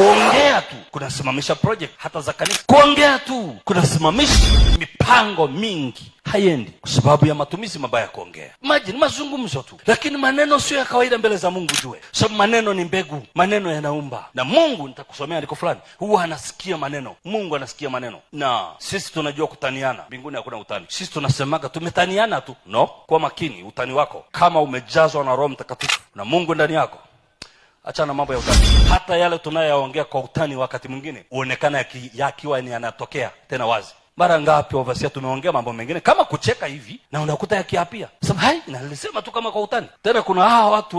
Kuongea tu kunasimamisha project hata za kanisa. Kuongea tu kunasimamisha mipango mingi haiendi kwa sababu ya matumizi mabaya ya kuongea. Imagine mazungumzo tu, lakini maneno sio ya kawaida mbele za Mungu, jue sababu maneno ni mbegu, maneno yanaumba. Na Mungu, nitakusomea andiko fulani, huwa anasikia maneno. Mungu anasikia maneno, na sisi tunajua kutaniana. Mbinguni hakuna utani. Sisi tunasemaga tumetaniana tu. No, kwa makini utani wako, kama umejazwa na Roho Mtakatifu na Mungu ndani yako, achana mambo ya utani. Hata yale tunayoyaongea kwa utani wakati mwingine huonekana yakiwa ni yanatokea tena wazi. Mara ngapi overseer tumeongea mambo mengine kama kucheka hivi na unakuta yakiapia. Sema hai, nalisema tu kama kwa utani. Tena kuna hawa watu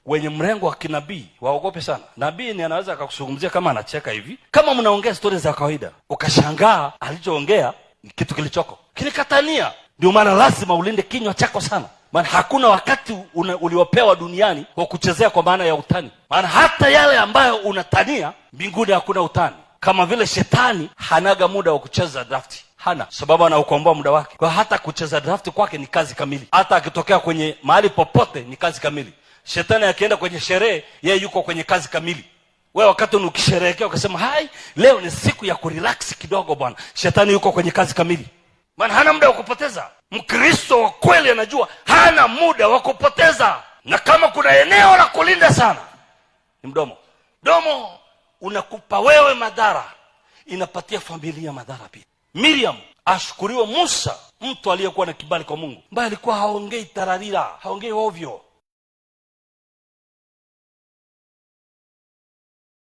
wenye mrengo wa kinabii, waogope sana. Nabii ni anaweza akakuzungumzia kama anacheka hivi, kama mnaongea stori za kawaida, ukashangaa alichoongea ni kitu kilichoko kilikatania. Ndio maana lazima ulinde kinywa chako sana, maana hakuna wakati uliopewa duniani wa kuchezea kwa maana ya utani. Maana hata yale ambayo unatania mbinguni hakuna utani. Kama vile shetani hanaga muda wa kucheza drafti, hana sababu, anaukomboa muda wake. Kwa hata kucheza drafti kwake ni kazi kamili, hata akitokea kwenye mahali popote ni kazi kamili. Shetani akienda kwenye sherehe, yeye yuko kwenye kazi kamili. Wewe wakati ukisherehekea ukasema hai, leo ni siku ya kurelax kidogo bwana, shetani yuko kwenye kazi kamili, maana hana muda wa kupoteza. Mkristo wa kweli anajua hana muda wa kupoteza, na kama kuna eneo la kulinda sana ni mdomo. Mdomo unakupa wewe madhara, inapatia familia madhara pia. Miriam ashukuriwe Musa, mtu aliyekuwa na kibali kwa Mungu, ambaye alikuwa haongei tararira, haongei ovyo.